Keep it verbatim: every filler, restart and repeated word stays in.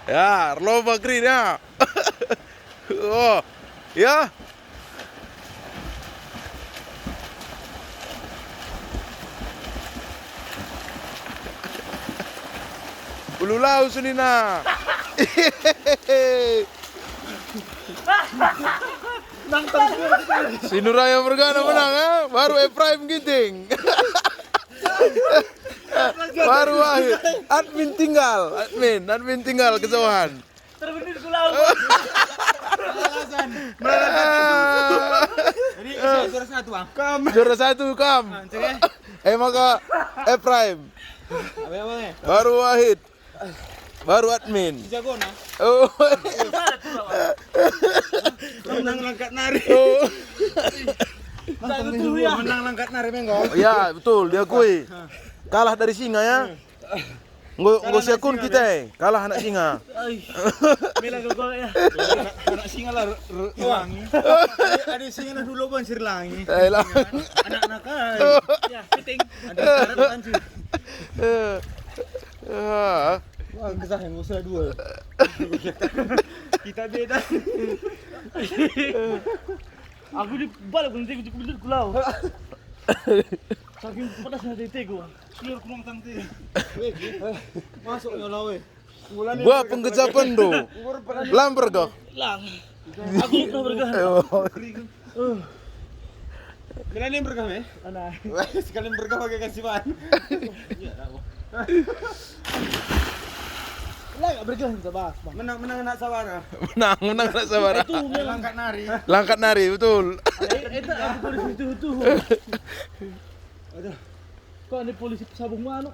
Ya, erlomba keri ya. Oh, ya. Ulu lau senina. Si Nuraya Mergana menang, ha? Baru Ephraim Ginting. Baru Wahid. Admin tinggal, admin, admin tinggal kejauhan. Terbenir ku laut. Alasan. Ah. Jadi, isi juara satu, Bang. Kam. Juara satu, kam. Ah, cek, eh. Eh, maka Ephraim. Apa, apa, eh? Baru Wahid. Baru admin. Jagona. Oh. Menang langkat nari. Oh. Menang langkat nari, Menggo. Ya, betul, diakui. Kalah dari singa, ya. Enggo, enggo siakun kita, eh. Kalah anak singa. Ai. Mela gogol ya. Anak, anak singa lah, ru-, ru-, langi. Ada singa nah dulu ban sir langi. Eh, lah. Anak-anak ai. Ya, fitting. Ada syarat kan sih. Eh. Ah. Wah, kesah yang usah dua. Kita beda. Aku di balik nanti ku, ku, ku lau. Saking pedasnya tete ku. Keluar kurang tang teh. Weh, masuk nyola weh. Gua penggejapen do. Lam bergah. Lang. Aku pernah bergah. Eh, oh. Eh. Melani bergah, eh? Ana. Weh, sekali bergah pakai kasiban. Iya, tahu. Lah, gak bergah kita bahas, Bang. Menang, menang anak sawara. Menang, menang anak sawara. Itu, langkat nari. Langkat nari, betul. Eh, itu aku polisi itu, itu. Aduh. Kok ada polisi pesabung manuk?